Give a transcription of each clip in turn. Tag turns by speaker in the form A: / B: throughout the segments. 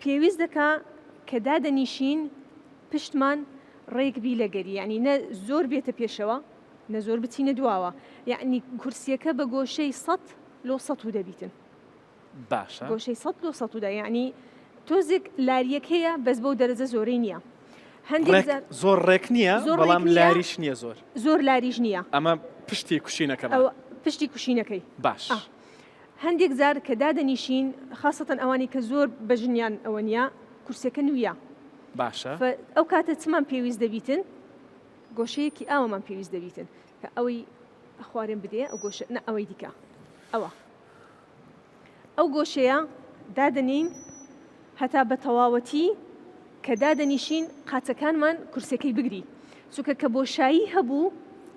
A: پێویست دەکا کە دادەنیشین پشتمان ڕێک بی لەگەری یانی نە زۆر بێتە پێشەوە نە زۆر بچینە دواوە یانی کورسیەکە بە گۆشەی سەد لۆ سەد و دەبیتن.
B: باشە.
A: گۆشەی سەد لۆ سەد و دە یانی تۆزێک لاریەک هەیە بەس بەو دەرەجە زۆرەی نییە. هەندێک
B: ڕێک
A: جار
B: زۆر ڕێک نییە
A: زۆر ڕێک
B: بەڵام
A: نییە.
B: لاریش نییە زۆر.
A: زۆر لاریش نییە.
B: ئەمە پشتی کوشینەکەمان.
A: ئەوە پشتی کوشینەکەی.
B: باش.
A: ئا. هەندێک جار کە دادەنیشین خاسەتەن ئەوانەی کە زۆر بەژنیان ئەوە نییە کورسیەکە نویە.
B: باشە.
A: فە ئەو کاتە چمان پێویست دەبیتن گۆشەیەکی ئاوەمان پێویست دەبیتن کە ئەوەی خوارێن بدێ ئەو گۆشە نە ئەوەی دیکە ئەوە ئەو گۆشەیە دادەنێین هەتا بە تەواوەتی کە دادەنیشین قاچەکانمان کورسیەکەی بگری چونکە کە بۆشایی هەبوو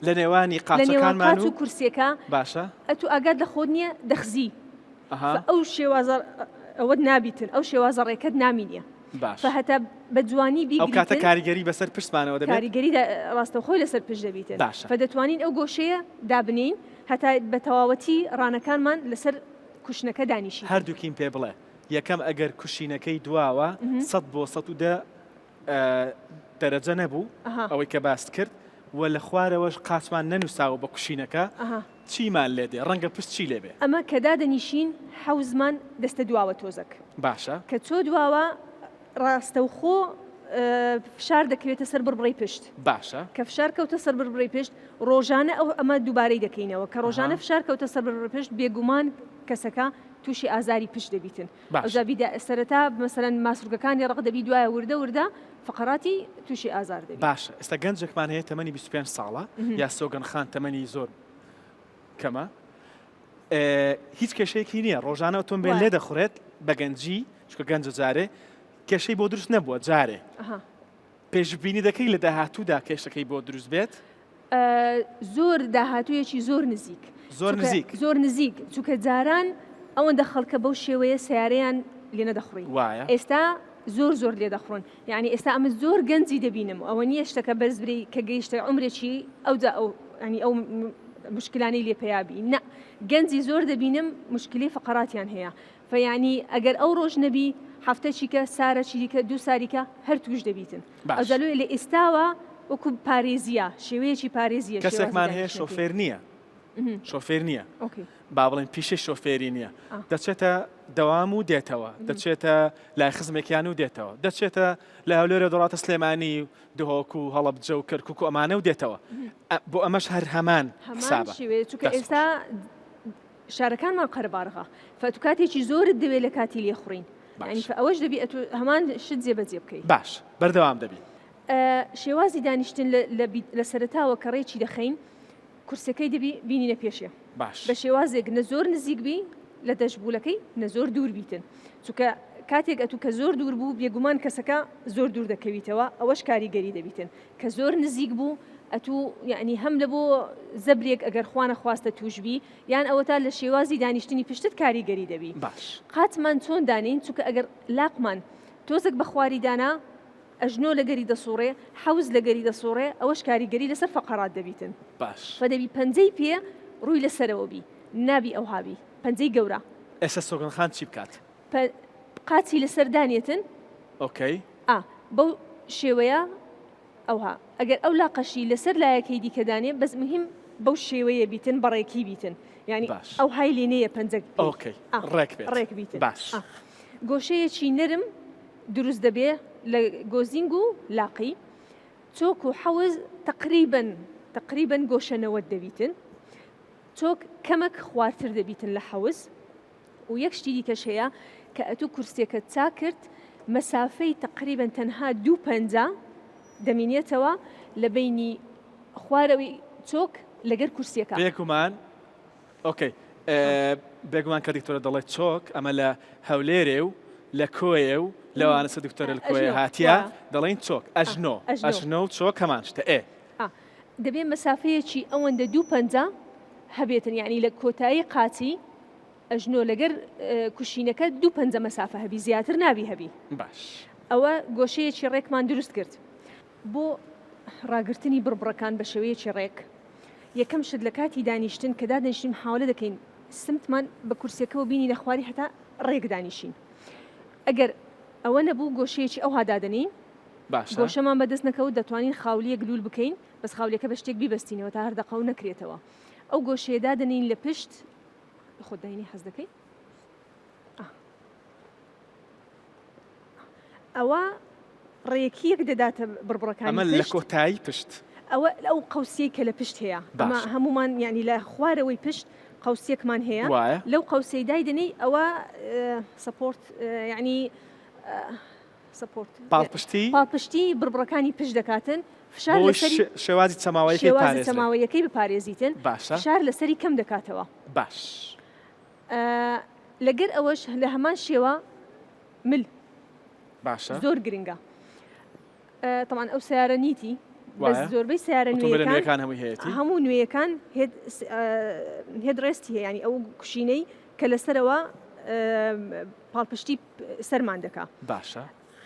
B: لە نێوانی
A: لە نێوان
B: قاچەکانمان
A: قاچ
B: و
A: و کورسیەکە
B: باشە
A: ئەتو ئاگات لە خۆت نییە دەخزی
B: ئەها
A: فە ئەو شێوازە ئەوەت نابیتن ئەو شێوازە ڕێکەت نامینیە
B: باش
A: فە هەتا بە جوانی
B: ئەو کاتە
A: بیگریتن
B: کاریگەری بەسەر پشتمانەوە دەبێت
A: کاریگەری ڕاستەوخۆی لەسەر پشت دەبیتن
B: باشە
A: فە دەتوانین ئەو گۆشەیە دابنێین هەتا بە تەواوەتی ڕانەکانمان لەسەر کوشنەکە دانیشیتن.
B: هەردووکیم پێ بڵێ یەکەم ئەگەر کوشینەکەی دواوە سەد بۆ 110 دەرەجە نەبوو ئەوەی کە باست کرد و لە خوارەوەش قاچمان نەنووساوە بە کوشینەکە چیمان لێ دێ ڕەنگە پشت چی لێ بێ؟
A: ئەمە کە دادەنیشین حەوزمان دەستە دواوە تۆزەک.
B: باشە.
A: کە چۆ دواوە ڕاستەوخۆ فشار دەکەوێتە سەر بڕبڕەی پشت.
B: باشە.
A: کە فشار کەوتە سەر بڕبڕەی پشت ڕۆژانە ئەو ئەمە دووبارەی دەکەینەوە کە ڕۆژانە فشار کەوتە سەر بڕبڕەی پشت بێگومان کەسەکە تووشی ئازاری پشت دەبیتن.
B: باشە.
A: ئەوجا بیدا سەرەتا مەسەلەن ماسولکەکانی ڕەق دەبی دوایە وردە وردە فقەراتی تووشی ئازار دەبی.
B: باشە ئێستا گەنجێکمان هەیە تەمەنی 25 ساڵە یا سۆگەن خان تەمەنی زۆر کەمە هیچ کێشەیەکی نییە ڕۆژانە ئۆتۆمبێل لێ دەخورێت بە گەنجی چکە گەنجە جارێ کێشەی بۆ دروست نەبووە جارێ پێشبینی دەکەی لە داهاتوودا کێشەکەی بۆ دروست بێت؟
A: زۆر داهاتوویەکی زۆر نزیک
B: زۆر نزیک
A: زۆر نزیک چونکە جاران ئەوەندە خەڵکە بەو شێوەیە سیارەیان لێ نەدەخوڕی
B: وایە
A: ئێستا زۆر زۆر لێ دەخڕن یعنی ئێستا ئەمە زۆر گەنجی دەبینم ئەوە نییە شتەکە بەرز بری کە گەیشتە عمرێکی ئەوجا ئەو ینی ئەو مشکلانەی لێ پەیابی نە گەنجی زۆر دەبینم مشکلی فقراتیان هەیە فەیانی ئەگەر ئەو ڕۆژ نەبی هەفتە چیکە سارە چیریکە دوو ساریکە هەر توش دەبیتن
B: باش.
A: ئەوجا لۆیە لە ئێستاوە وەکو پارێزیە شێوەیەکی پارێزیە شێوازی
B: کەسێکمان هەیە
A: دانیشتنەکەی.
B: شۆفێر نییە شۆفێر نییە
A: okay
B: با بڵێن پیشەی شۆفێری نییە
A: ئا.
B: دەچێتە دەوام و دێتەوە دەچێتە لای خزمێکیان و دێتەوە دەچێتە لە هەولێرە دەڕاتە سلێمانی و دهۆک و هەڵەبجە و کەرکک و ئەمانە و دێتەوە ئە- بۆ ئەمەش هەر هەمان
A: هەمان
B: حسابە
A: شێوەیە چونکە
B: دەست خۆش.
A: ئێستا شارەکانمان قەرەباڵغە فە ئەتوو کاتێکی زۆرت دەوێت لە کاتی لێخوڕین یانی
B: باش.
A: فە ئەوەش دەبی ئەتوو هەمان شت جێبەجێ بکەی.
B: باش بەردەوام دەبین.
A: شێوازی دانیشتن لە لە لە سەرەتاوە کە ڕێکی دەخەین کورسەکەی دەبی بینینە پێشێ
B: باش.
A: بە شێوازێک نە زۆر نزیک بی لە دەشبوولەکەی نە زۆر دوور بیتن چونکە کاتێک ئەتوو کە زۆر دوور بوو بێگومان کەسەکە زۆر دوور دەکەویتەوە ئەوەش کاریگەری دەبیتن کە زۆر نزیک بوو ئەتوو یعنی هەم لە بۆ زەبرێک ئەگەر خوانە خواستە توش بی یان ئەوەتا لە شێوازی دانیشتنی پشتت کاریگەری دەبی.
B: باش.
A: قاچمان چۆن دانێین چونکە ئەگەر لاقمان تۆزێک بە خواری دانا ئەژنۆ لەگەری دەسوڕێ حەوز لەگەری دەسوڕێ ئەوەش کاریگەری لەسەر فەقەرات دەبیتن.
B: باش.
A: فە دەبی پەنجەی پێ ڕووی لە سەرەوە بی نابی ئەوها بی پەنجەی گەورە.
B: ئێستا سۆگەن خان چی بکات؟
A: پە قاچی لەسەر دانێتن.
B: okay.
A: ئا بەو شێوەیە ئەوها ئەگەر ئەو لاقەشی لەسەر لایەکەی دیکە دانێ بەس مهم بەو شێوەیە بیتن بەڕێکی بیتن یانی
B: باش.
A: ئەوهای لێ نەیە پەنجەک پێی
B: okay
A: ئا
B: ڕێک بێت
A: ڕێک بیتن
B: باش.
A: ئا گۆشەیەکی نەرم دروست دەبێ لە گۆزینگ و لاقی چۆک و حەوز تەقریبەن تەقریبەن گۆشە 90 دەبیتن چۆک کەمەک خوارتر دەبیتن لە حەوز و یەک شتی دیکەش هەیە کە ئەتوو کورسیەکەت چاک کرد مەسافەی تەقریبەن تەنها دوو پەنجە دەمینێتەوە لە بەینی خوارەوەی چۆک لەگەر کورسیەکە.
B: بێگومان okay بێگومان کە دکتۆرە دەڵێت چۆک ئەمە لە هەولێرێ و لە کۆیێ و لەوانەسە دکتۆرە لە کۆیێ
A: ئەژنۆ
B: هاتیە
A: وا.
B: دەڵێین چۆک ئەژنۆ
A: ئەژنۆ.
B: ئەژنۆ و چۆک هەمان شتە ئێ.
A: ئا دەبێ مەسافەیەکی ئەوەندە دوو پەنجە هەبێتن یانی لە کۆتایی قاچی ئەژنۆ لەگەر کوشینەکە دوو پەنجە مەسافە هەبی زیاتر نابی هەبی.
B: باش.
A: ئەوە گۆشەیەکی ڕێکمان دروست کرد. بۆ ڕاگرتنی بڕبڕەکان بە شێوەیەکی ڕێک یەکەم شت لە کاتی دانیشتن کە دادەنیشین محاولە دەکەین سمتمان بە کورسیەکەوە بینینە خواری هەتا ڕێک دانیشین ئەگەر. ئەوە نەبوو گۆشەیەکی ئەوها دادەنێین.
B: باشە.
A: گۆشەمان بەدەست نەکەوت دەتوانین خاولییەک لوول بکەین، بەس خاولییەکە بە شتێک بیبەستینەوە تا هەر دەقە و نەکرێتەوە. ئەو گۆشەیە دادەنێین لە پشت، خۆت داینێ حەز دەکەی؟ ئا. ئەوە ڕێکییەک دەداتە بڕبڕەکانی
B: ئەمە لە
A: پشت.
B: کۆتایی پشت.
A: ئەوە ئەو قەوسیەی کە لە پشت هەیە. ئەمە
B: باشە.
A: هەموومان یانی لە خوارەوەی پشت قەوسیەکمان هەیە.
B: وایە.
A: لەو قەوسەی دایدەنێی ئەوە support یانی support
B: پاڵپشتی
A: پاڵپشتی بڕبڕەکانی پشت دەکاتن فشار
B: بۆی
A: لەسەری
B: شێوازی چەماوەیەکەی
A: شێوازی
B: پارێزرێ.
A: چەماوەیەکەی بپارێزیتن
B: باشە.
A: فشار لەسەری کەم دەکاتەوە.
B: باش.
A: لەگەر ئەوەش لە هەمان شێوە مل
B: باشە.
A: زۆر گرنگە. تەبعەن ئەو سەیارە نیتی بەس زۆربەی سەیارە
B: نوێیەکان هەمووی هەیەتی
A: هەموو نوێیەکان head rest ی هەیە ینی ئەو کوشینەی کە لەسەرەوە پاڵپشتی سەرمان دەکا
B: باشە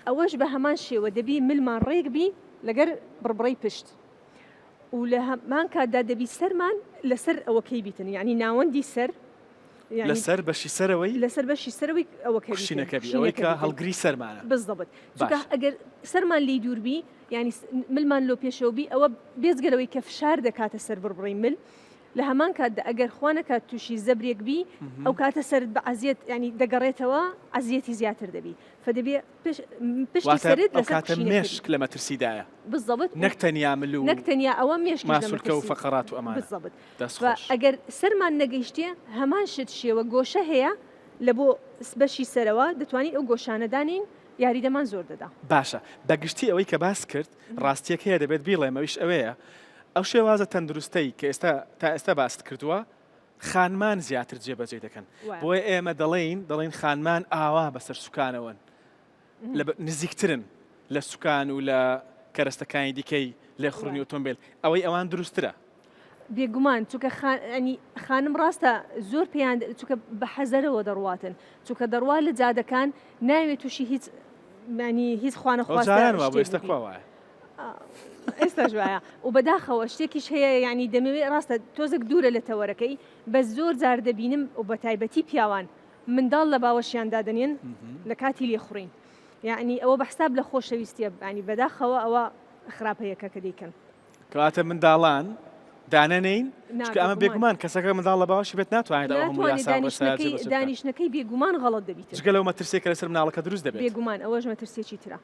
A: ئەوەش بە هەمان شێوە دەبی ملمان ڕێک بی لەگەر بڕبڕەی پشت و لە هەمان کاتدا دەبی سەرمان لەسەر ئەوەکەی بیتن یعنی ناوەندی سەر
B: لەسەر بەشی سەرەوەی
A: لەسەر بەشی سەرەوەی ئەوەکە
B: کوشینەکە بی ئەوەی کە هەڵگری سەرمانە
A: بالضبط چونکە ئەگەر سەرمان لێی دوور بی یعنی ملمان لۆ پێشەوە بی ئەوە بێجگە لەوەی کە فشار دەکاتە سەر بڕبڕەی مل لە هەمان کاتدا ئەگەر خوا نەکات تووشی زەبرێک بی ئەو کاتە سەرت بە عەزیەت یعنی دەگەڕێتەوە عەزیەتی زیاتر دەبی فدەبێ پشتی
B: واتە
A: سەرت
B: ئەو
A: لەسەر
B: کاتە
A: کوشینەکە بی
B: مێشک لە مەترسیدایە
A: بالضبط
B: نەک تەنیا مل و
A: نەک تەنیا ئەوە مێشکیش لە
B: ماسولکە و
A: مەترسی
B: فەقەرات و ئەمانە
A: بالضبط
B: دەست
A: و
B: خۆش.
A: ئەگەر سەرمان نەگەیشتێ هەمان شت شێوە گۆشە هەیە لە بۆ بەشی سەرەوە دەتوانین ئەو گۆشانە دانێین یاریدەمان زۆر دەدا.
B: باشە بە گشتی ئەوەی کە باست کرد ڕاستیەک هەیە دەبێت بیڵێم ئەویش ئەوەیە ئەو شێوازە تەندروستەی کە ئێستا تا ئێستا باست کردووە خانمان زیاتر جێبەجێی دەکەن بۆیە ئێمە دەڵێین دەڵێین خانمان ئاوا بەسەر سوکانەوەن لە نزیکترن لە سوکان و لە کەرەستەکانی دیکەی لێخوڕینی ئۆتۆمبیل ئەوەی ئەوان دروستترە.
A: بێگومان چونکە خانم ڕاستە زۆر پێیان چونکە بە حەزەرەوە دەڕواتن چونکە دەڕوا لە جادەکان ناوێت تووشی هیچ مانی هیچ خوانە
B: خواستە کوا وایە
A: ئێستاش وایە و بەداخەوە شتێکیش هەیە یعنی دەمەوێت ڕاستە تۆزێک دوورە لە تەوەرەکەی بە زۆر جار دەبینم و بە تایبەتی پیاوان منداڵ لە باوەشیان دادەنێن لە کاتی لێخوڕین یعنی ئەوە بە حساب لە خۆشەویستیە ینی بەداخەوە ئەوە خراپەیەکە کە دەیکەن.
B: کەواتە منداڵان دانەنێین چونکە ئەمە بێگومان کەسەکە منداڵ لە باوەشی بێت ناتوانێت ئەو هەموو یاسا و ڕێسایە جێبەجێ بکات.
A: دانیشتنەکەی بێگومان غەڵەت دەبیتن.
B: جگە لەو مەترسیەی کە لەسەر منداڵەکە دروست دەبێت.
A: بێگومان ئەوەش مەترسیەکی ترە.